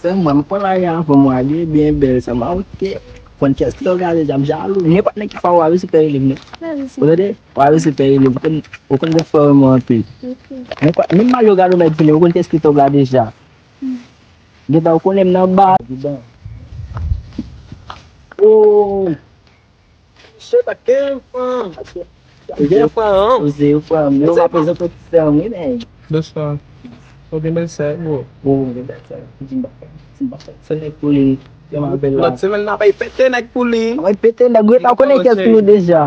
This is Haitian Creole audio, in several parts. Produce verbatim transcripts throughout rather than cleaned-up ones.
Sè mwen, m konn lari avan mwen, li byen bèl, sè mwen, ok. Konn kiyès ki t ap gade, jan m jalou. Nenpòt nèg ki fè w, w a resi fè rele m, non. Ou tande? W a resi fè rele m. Ou konn, ou konn fè w renmen anpil. Nenpòt, menm malgre w gade yon nèg fini, ou konn kiyès ki t ap gade deja. Gentan, ou konnen m nan ba. Oh! Shit, I can't find. Ou gen fwa, an? Ou se fwa, men ou pa prezante ti sè an, wi, men. Bonswa. Ou gen bèl sè, bro. Ou gen bèl sè. Di m pa fè, di m pa fè. Se nèg pou li. Lòt semèn, n ap pete nèg pou li. N ap pete nèg, ou gentan konnen kiyès pou nou deja.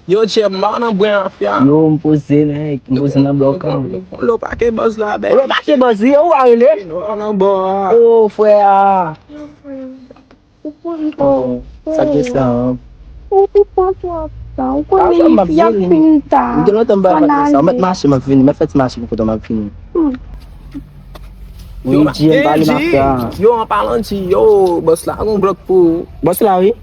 Yo, Djè, m pa nan bwen afya. Yo, m poze, nèg. M poze nan blòk an. Lo pake bòz la, bèl. Lo pake bòz, wi, ou a rele? Non, nan bò a. Oh, frè a. Ou konn tou. Sa gen sa, an? Ou, ou pran twòp tan. Ou konnen isit y ap fin ta. M gen lontan m pa fè sa. Mèt mache, m ap vini. Mèt fè ti mache pou kote m ap vini. Wi, Djè, m pale mafya. Yo, an palan di, yo, bòs la gon blòk pou ou. Bòs la, wi.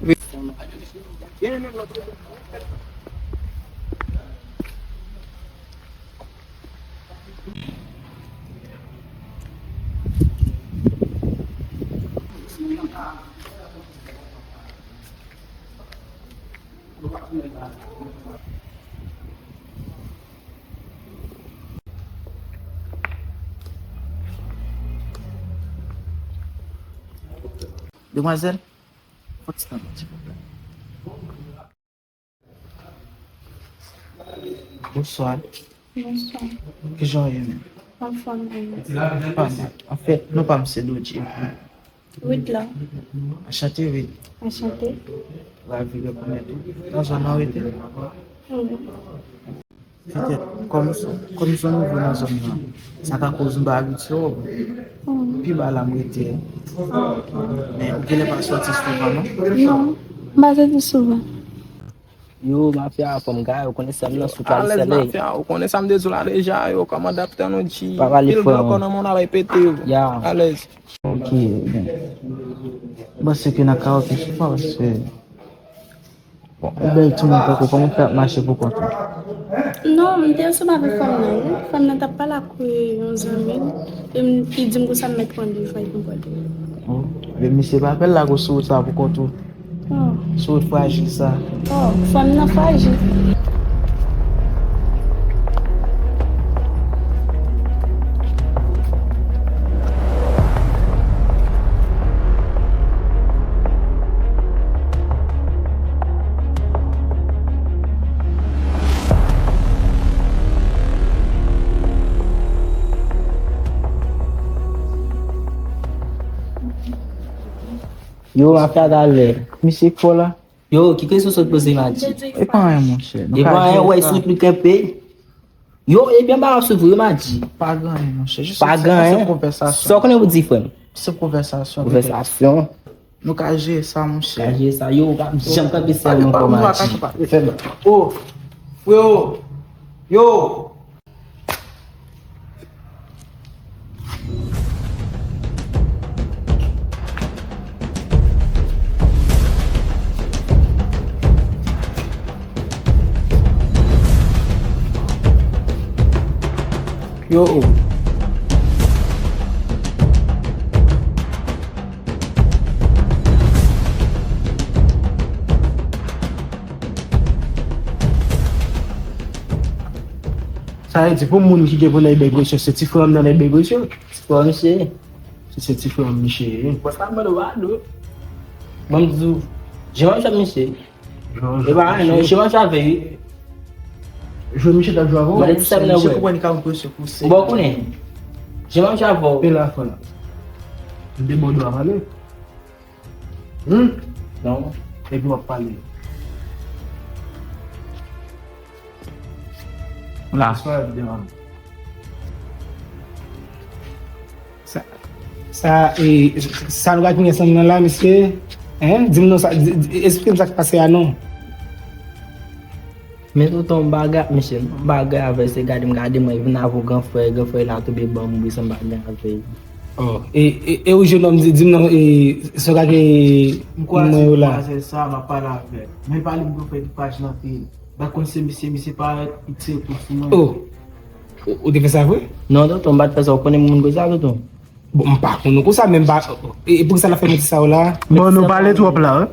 Demwazèl, fòk ti tann mwen, silvouplè. Bonswa. Bonswa. Kijan w ye menm? Anfòm, wi. Pa mal. Anfèt, non pa m se Dodji. Wid la. Anchante, Wid. Anchante. Ravi rekonèt ou. Nan zòn nan w rete? Wi. Petèt, kòm, kòm se nouvo nan zòn nan, sa ka koz m pa abitye w. Pi ba la m rete. Men ou genlè pa sòti souvan, non? Non, m pa sòti souvan. Yo, mafya, fò m gaye, ou konnen sè m nan sou kalite. Alèz, mafya, ou konnen sa m te di w la deja, yo, kòmandan ap tann ou di, pil blòk nan moun ap pete yo. Alèz. Ok, bon. M panse ke n a ka oke souvan, paske bon, ou bèl timoun tankou, kòman w fè ap mache pou kont ou? Non, m te ansanm avèk fanm nan, wi. Fanm nan t ap pale ak yon zanmi l, e m, li di m konsa m mèt pran de fay pou kòd. Oh, men misye pa fè l lage w sou wout sa pou kont ou. Oh. Sou wout frajil sa. Oh, fanm nan frajil. Yo, mafya talè. Misye k fò la. Yo, ki kesyon sot poze Madji? E pa anyen, monchè. E pa anyen, wè, sou li kenpe. Yo, ebyen, ba ap swiv ou, Madji. Pa gen anyen, monchè. Pa gen anyen. Se konvèsasyon. Sa w konnen pou di, frè m? Se konvèsasyon. Konvèsasyon. Nou ka jere sa, monchè. Ka jere sa. Yo, ou p ap janm kanpe sèlman ankò, Madji. Fè m. Oh, freo. Yo. Yo. Sa vle di pou moun ki gen pou nèg bay presyon, se ti frè m nan nèg bay presyon. Ti frè misye. Se, se ti frè m misye ye. Bòs la mande w padon. Ban m di w, jan w ap jwe misye. E pa anyen non, misye manch avè wi. Jwe misye t ap jwe avè w? Mande ti sè m nan vre. Misye konprann li ka pran presyon pou sè. Ou ba w konnen. Jan manch avè w. Pe la fè la. M te ba w dwa pale. Hmm? Non. Epi w ap pale. La. Sa, sa, e, sa nou ka fini ansanm nan la, mesye? Hein? Di m non, sa, di, di, esplike m sa k pase a non. Men tonton, m bagay, mesye, m bagay avè l, se gade m, gade mwen, vin avè w, gran frè, gran frè la tonbe ban m, wi, sa m bagay avè l. Oh, e, e, e ou jennonm, di, di m non, e, sa w ka gen mwen yo la. M kwaze demwazèl sa, m ap pale avè l. Men pale m gran frè ki paj nan peyi. M pa konn se misye, misye parèt, li tire kout sou mwen. Oh! Ou, ou te fè sa vre? Non, tonton, m pa t fè sa. Ou konnen moun koze a, tonton? Bon, m pa konn ou konsa, men m pa. E, e poukisa l ap fè manti sa yo la? Bon, nou pale twòp la, wi.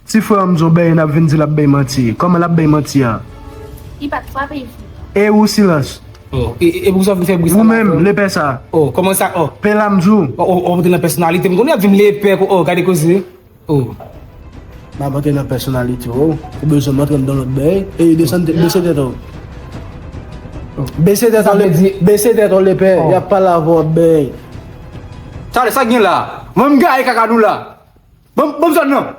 Ti frè m di w bay, n ap vin di l ap bay manti. Kòman l ap bay manti a? Li pa t frape, li fou. E ou silans? Oh, e, e, e poukisa w vin fè bri sa? Ou menm, lepè sa. Oh, kòman sa? Oh. Pè la m di w. Oh, oh, oh, nan pèsonalite m konnen ap vin lepè ko. Oh, gade koze. Oh. M ap antre nan pèsonalite w. Ou bezwen m antre m nan lòt bay. E desann tèt, bese tèt ou. Bese tèt ou, bese tèt ou lepè. Y ap pale avè w ap bay. Talè, sa k gen la? Mwen m gaye kaka nou la. Ban m zòn nan.